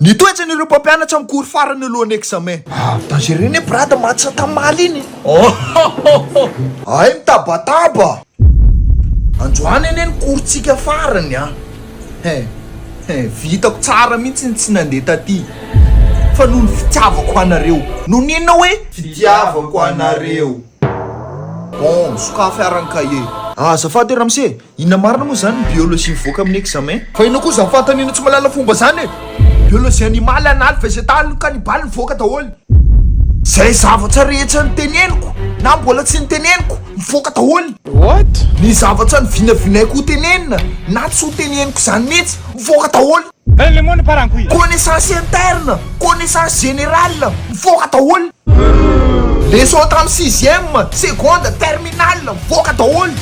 Ny toetrany ireo mpampianatra mikory farany alohan'ny examen. Ah dangereux ne brada match tamaly iny. Ay mitabataba. Androany anie ny cours tsika farany a. He he vitako tsara mihitsy ny tsy nandeha taty fa noho ny fitiavako anareo. Noho ny inona hoe? Fitiavako anareo. Bon, sokafy ary ny cahier. Azafady ramose, Inona marina moa zany ny biologie mivoaka amin'ny examen? Fa inona koa zany fanontaniana tsy mahalala fomba zany e? Biologie animale, anale, végétale, cannibale mivoaka daholo. Zay zavatra rehetra noteneniko na mbola tsy noteneniko mivoaka daholo. What? Ny zavatra novinavinaiko ho tenenina na tsy ho teneniko zany mihitsy mivoaka daholo. Connaissance interne, connaissance générale, mivoaka daholo. Leçon tamin'ny sixième, seconde, terminale, mivoaka daholo.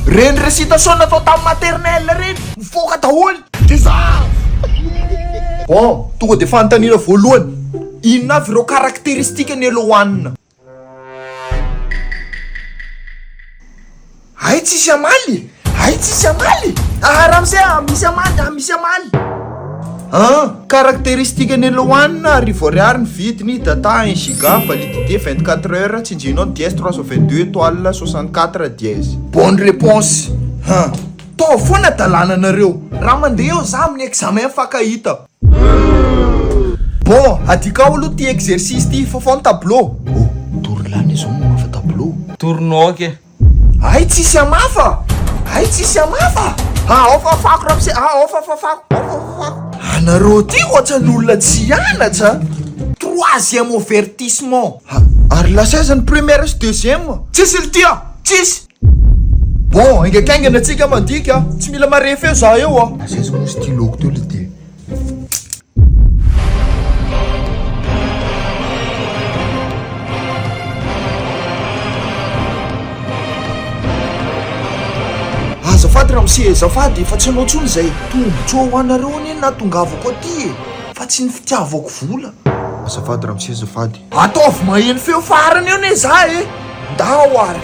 Reny récitation natao tamin'ny maternelle reny, mivoaka daholo. Bon, tonga dia fanontaniana voalohany, inona avy ireo caractéristiques ny elo hohanina? Hay tsisy hamaly e! Hay tsisy hamaly e! Ah ramose ah misy hamaly ah misy hamaly! An! Caractéristique ny Eloane, arivo ariary ny vidiny, data un giga, validité 24 heures, tsinjinao ny dièse 322 étoile 64 dièse. Bonne réponse! Han! Ataovy foana dalàna nareo, raha mandeha eo za amin'ny examen mifankahita. Bon, adikao aloha ty exercice ty, fafao ny tableau. Oh, Dorla anie zao mamafa tableau. Tournoi ke. Hay tsisy hamafa! Hay tsisy hamafa! Ah, ao fafako ramose, ah, ao fa fafako, ao fa fafako. Anareo ty ohatran'ny olona tsy hianatra. Troisième avertissement. Ha, ary lasa aiza ny première sy deuxième? Tsisy ry ty a! Tsisy! Bon, haingankaingana tsika mandika a! Tsy mila marehy feo za eo a! Lasa aiza moa stylo-ko teo le dia. Azafady ramose, azafady fa tsy hanao intsony izay. Tombotsoa ho anareo anie no nahatongavako aty e, fa tsy ny fitiavako vola. Azafady ramose, azafady. Ataovy maheno feo farany eo anie za e! Ndao ary.